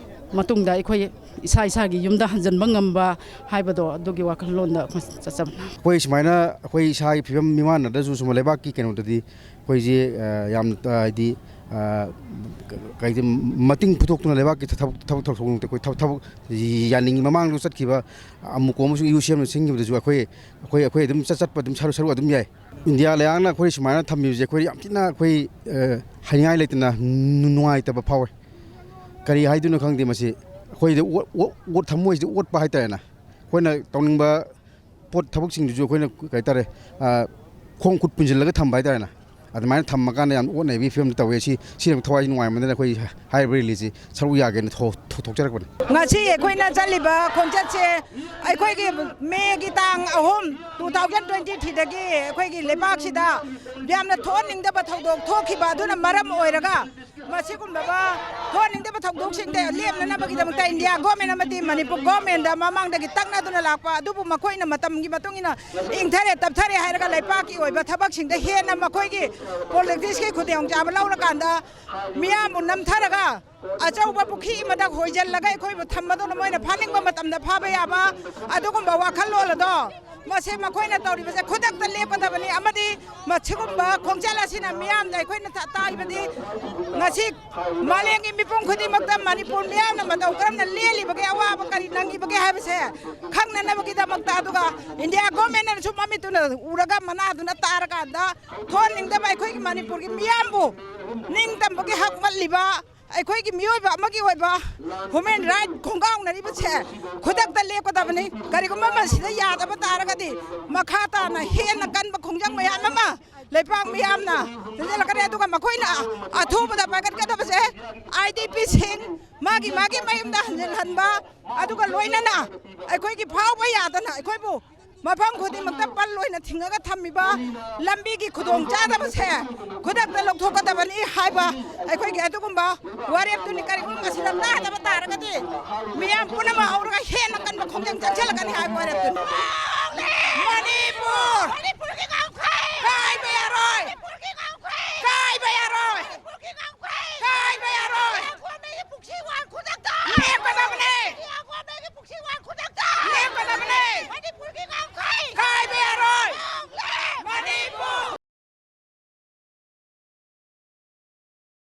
ꯃꯇꯨꯡꯗ ꯑꯩꯈꯣꯏ ꯏꯁꯥ ꯏꯁꯥꯒꯤ ꯌꯨꯝꯗ ꯍꯟꯖꯤꯟꯕ ꯉꯝꯕ ꯍꯥꯏꯕꯗꯣ, ꯑꯗꯨꯒꯤ ꯋꯥꯈꯜꯂꯣꯟꯗ ꯑꯩꯈꯣꯏ ꯆꯠꯆꯕꯅꯤ꯫ ꯑꯩꯈꯣꯏ ꯁꯨꯃꯥꯏꯅ ꯑꯩꯈꯣꯏ ꯏꯁꯥꯒꯤ ꯐꯤꯕꯝ ꯃꯤꯃꯥꯟꯅꯗ꯭ꯔꯁꯨ, ꯁꯨꯝ ꯂꯩꯕꯥꯛꯀꯤ ꯀꯩꯅꯣꯗꯗꯤ ꯑꯩꯈꯣꯏꯁꯦ, ꯑ, ꯌꯥꯝ, ꯑ, ꯍꯥꯏꯗꯤ, ꯑ, ꯀꯩꯗꯤ ꯃꯇꯤꯡ ꯄꯨꯊꯣꯛꯇꯨꯅ ꯂꯩꯕꯥꯛꯀꯤ ꯊꯕꯛ, ꯊꯕꯛ ꯊꯧꯔꯝ ꯊꯧꯔꯝꯗ ꯑꯩꯈꯣꯏ ꯊꯕꯛ, ꯊꯕꯛ ꯌꯥꯅꯤꯡꯉꯤ꯫ ꯃꯃꯥꯡꯗ ꯆꯠꯈꯤꯕ ꯑꯃꯨꯛ ꯑꯃꯁꯨꯡ ꯏꯌꯨ ꯁꯤ ꯑꯦꯝꯅ ꯁꯤꯟꯈꯤꯕꯗꯁꯨ ꯑꯩꯈꯣꯏ, ꯑꯩꯈꯣꯏ, ꯑꯩꯈꯣꯏ ꯑꯗꯨꯝ ꯆꯠ-, ꯆꯠꯄ ꯑꯗꯨꯝ ꯁꯔꯨꯛ, ꯁꯔꯨꯛ ꯑꯗꯨꯝ ꯌꯥꯏ꯫ ꯏꯟꯗꯤꯌꯥ ꯂꯩꯉꯥꯛꯅ ꯑꯩꯈꯣꯏ ꯁꯨꯃꯥꯏꯅ ꯊꯝꯕꯤꯕꯁꯦ ꯑꯩꯈꯣꯏ ꯌꯥꯝ ꯊꯤꯅ ꯑꯩꯈꯣꯏ, ꯑ, ꯍꯥꯏꯅꯤꯡꯉꯥꯏ ꯂꯩꯇꯅ ꯅꯨ-, ꯅꯨꯡꯉꯥꯏꯇꯕ ꯐꯥꯎꯋꯦ꯫ ꯀꯔꯤ ꯍꯥꯏꯗꯣꯏꯅꯣ ꯈꯪꯗꯦ ꯃꯁꯤ꯫ ꯑꯩꯈꯣꯏꯗ ꯑꯣꯠ-, ꯑꯣꯠ-, ꯑꯣꯠ-, ꯊꯃꯣꯏꯁꯤꯗ ꯑꯣꯠꯄ ꯍꯥꯏꯇꯥꯔꯦꯅꯦ꯫ ꯑꯩꯈꯣꯏꯅ ꯇꯧꯅꯤꯡꯕ ꯄꯣꯠ ꯊꯕꯛꯁꯤꯡꯗꯨꯁꯨ ꯑꯩꯈꯣꯏꯅ ꯀꯩ ꯍꯥꯏꯇꯥꯔꯦ, ꯑ, ꯈꯣꯡ ꯈꯨꯠ ꯄꯨꯟꯁꯤꯜꯂꯒ ꯊꯝꯕ ꯍꯥꯏꯇꯥꯔꯦꯅꯦ꯫ ꯑꯗꯨꯃꯥꯏꯅ ꯊꯝꯃꯀꯥꯟꯗ ꯌꯥꯝ ꯑꯣꯠꯅꯕꯒꯤ ꯐꯤꯕꯝꯗ ꯇꯧꯋꯦ꯫ ꯁꯤ, ꯁꯤꯅ ꯊꯋꯥꯏ ꯅꯨꯡꯉꯥꯏꯃꯟꯗꯅ ꯑꯩꯈꯣꯏ ꯍꯥꯏꯔꯤꯕ ꯔꯦꯂꯤꯁꯤ ꯁꯔꯨꯛ ꯌꯥꯒꯦꯅ ꯊꯣ-, ꯊꯣ-, ꯊꯣꯛꯆꯔꯛꯄꯅꯤ꯫ ꯉꯁꯤ ꯑꯩꯈꯣꯏꯅ ꯆꯠꯂꯤꯕ ꯈꯣꯡꯆꯠꯁꯦ ꯑꯩꯈꯣꯏꯒꯤ ꯃꯦꯒꯤ ꯇꯥꯡ ꯑꯍꯨꯝ, two thousand twenty threeꯗꯒꯤ ꯑꯩꯈꯣꯏꯒꯤ ꯂꯩꯕꯥꯛꯁꯤꯗ ꯌꯥꯝꯅ ꯊꯣꯛꯍꯟꯅꯤꯡꯗꯕ ꯊꯧꯗꯣꯛ ꯊꯣꯛꯈꯤꯕ ꯑꯗꯨꯅ ꯃꯔꯝ ꯑꯣꯏꯔꯒ ꯃꯁꯤꯒꯨꯝꯂꯕ ꯊꯣꯛꯍꯟꯅꯤꯡꯗꯕ ꯊꯧꯗꯣꯛꯁꯤꯡꯗ ꯂꯦꯞꯅꯅꯕꯒꯤꯗꯃꯛꯇ ꯏꯟꯗꯤꯌꯥ ꯒꯣꯔꯃꯦꯟ ꯑꯃꯗꯤ ꯃꯅꯤꯄꯨꯔ ꯒꯣꯔꯃꯦꯟꯗ ꯃꯃꯥꯡꯗꯒꯤ ꯇꯛꯅꯗꯨꯅ ꯂꯥꯛꯄ ꯑꯗꯨꯕꯨ ꯃꯈꯣꯏꯅ ꯃꯇꯝꯒꯤ ꯃꯇꯨꯡ ꯏꯟꯅ ꯏꯪꯊꯔꯦ ꯇꯞꯊꯔꯦ ꯍꯥꯏꯔꯒ ꯂꯩꯕꯥꯛꯀꯤ ꯑꯣꯏꯕ ꯊꯕꯛꯁꯤꯡꯗ ꯍꯦꯟꯅ ꯃꯈꯣꯏꯒꯤ ꯄꯣꯂꯤꯇꯤꯛꯁꯀꯤ ꯈꯨꯗꯣꯡꯆꯥꯕ ꯂꯧꯔꯀꯥꯟꯗ ꯃꯤꯌꯥꯝꯕꯨ ꯅꯝꯊꯔꯒ ꯑꯆꯧꯕ ꯄꯨꯈ꯭ꯔꯤ ꯑꯃꯗ ꯍꯣꯏꯖꯤꯜꯂꯒ ꯑꯩꯈꯣꯏꯕꯨ ꯊꯝꯕꯗꯨꯅ ꯃꯣꯏꯅ ꯐꯥꯅꯤꯡꯕ ꯃꯇꯝꯗ ꯐꯥꯕ ꯌꯥꯕ ꯑꯗꯨꯒꯨꯝꯕ ꯋꯥꯈꯜꯂꯣꯟ ꯑꯗꯣ ꯃꯁꯤ ꯃꯈꯣꯏꯅ ꯇꯧꯔꯤꯕꯁꯦ ꯈꯨꯗꯛꯇ ꯂꯦꯞꯀꯗꯕꯅꯤ꯫ ꯑꯃꯗꯤ ꯃꯁꯤꯒꯨꯝꯕ ꯈꯣꯡꯆꯠ ꯑꯁꯤꯅ ꯃꯤꯌꯥꯝꯗ ꯑꯩꯈꯣꯏꯅ ꯇ-, ꯇꯥꯛꯏꯕꯗꯤ ꯉꯁꯤ ꯃꯥꯂꯦꯝꯒꯤ ꯃꯤꯄꯨꯝ ꯈꯨꯗꯤꯡꯃꯛꯇ ꯃꯅꯤꯄꯨꯔ ꯃꯤꯌꯥꯝꯅ ꯃꯇꯧ ꯀꯔꯝꯅ ꯂꯦꯜꯂꯤꯕꯒꯦ, ꯑꯋꯥꯕ ꯀꯔꯤ ꯅꯪꯉꯤꯕꯒꯦ ꯍꯥꯏꯕꯁꯦ ꯈꯪꯅꯅꯕꯒꯤꯗꯃꯛꯇ, ꯑꯗꯨꯒ ꯏꯟꯗꯤꯌꯥ ꯒꯣꯔꯃꯦꯟꯅꯁꯨ ꯃꯃꯤꯠꯇꯨꯅ ꯎꯔꯒ ꯃꯅꯥꯗꯨꯅ ꯇꯥꯔꯀꯥꯟꯗ ꯊꯣꯛꯍꯟꯅꯤꯡꯗꯕ ꯑꯩꯈꯣꯏꯒꯤ ꯃꯅꯤꯄꯨꯔꯒꯤ ꯃꯤꯌꯥꯝꯕꯨ ꯅꯤꯡꯇꯝꯕꯒꯤ ꯍꯛ ꯃꯠꯂꯤꯕ ꯑꯩꯈꯣꯏꯒꯤ ꯃꯤꯑꯣꯏꯕ ꯑꯃꯒꯤ ꯑꯣꯏꯕ ꯍ꯭ꯌꯨꯃꯦꯟ ꯔꯥꯏꯠ ꯈꯣꯡꯒꯥꯎꯅꯔꯤꯕꯁꯦ ꯈꯨꯗꯛꯇ ꯂꯦꯞꯀꯗꯕꯅꯤ꯫ ꯀꯔꯤꯒꯨꯝꯕ ꯃꯁꯤꯗ ꯌꯥꯗꯕ ꯇꯥꯔꯒꯗꯤ ꯃꯈꯥ ꯇꯥꯅ ꯍꯦꯟꯅ ꯀꯟꯕ ꯈꯣꯡꯖꯪ ꯃꯌꯥꯝ ꯑꯃ ꯂꯩꯕꯥꯛ ꯃꯤꯌꯥꯝꯅ ꯆꯦꯟꯁꯤꯜꯂꯛꯀꯅꯤ꯫ ꯑꯗꯨꯒ ꯃꯈꯣꯏꯅ ꯑꯊꯨꯕꯗ ꯄꯥꯏꯈꯠꯀꯗꯕꯁꯦ ꯑꯥꯏ ꯗꯤ ꯄꯤꯁꯤꯡ ꯃꯥꯒꯤ ꯃꯥꯒꯤ ꯃꯌꯨꯝꯗ ꯍꯟꯖꯤꯜꯍꯟꯕ, ꯑꯗꯨꯒ ꯂꯣꯏꯅꯅ ꯑꯩꯈꯣꯏꯒꯤ ꯐꯥꯎꯕ ꯌꯥꯗꯅ ꯑꯩꯈꯣꯏꯕꯨ ꯃꯐꯝ ꯈꯨꯗꯤꯡꯃꯛꯇ ꯄꯜ ꯑꯣꯏꯅ ꯊꯤꯡꯉꯒ ꯊꯝꯃꯤꯕ ꯂꯝꯕꯤꯒꯤ ꯈꯨꯗꯣꯡꯆꯥꯗꯕꯁꯦ ꯈꯨꯗꯛꯇ ꯂꯧꯊꯣꯛꯀꯗꯕꯅꯤ ꯍꯥꯏꯕ ꯑꯩꯈꯣꯏꯒꯤ ꯑꯗꯨꯒꯨꯝꯕ ꯋꯥꯔꯦꯞꯇꯨꯅꯤ꯫ ꯀꯔꯤꯒꯨꯝꯕ ꯃꯁꯤꯗ ꯇꯥꯗꯕ ꯇꯥꯔꯒꯗꯤ ꯃꯤꯌꯥꯝ ꯄꯨꯝꯅꯃꯛ ꯍꯧꯔꯒ ꯍꯦꯟꯅ ꯀꯟꯕ ꯈꯣꯡꯖꯪ ꯆꯪꯁꯤꯜꯂꯛꯀꯅꯤ ꯍꯥꯏꯕ ꯑꯣꯏꯔꯝꯗꯅ꯫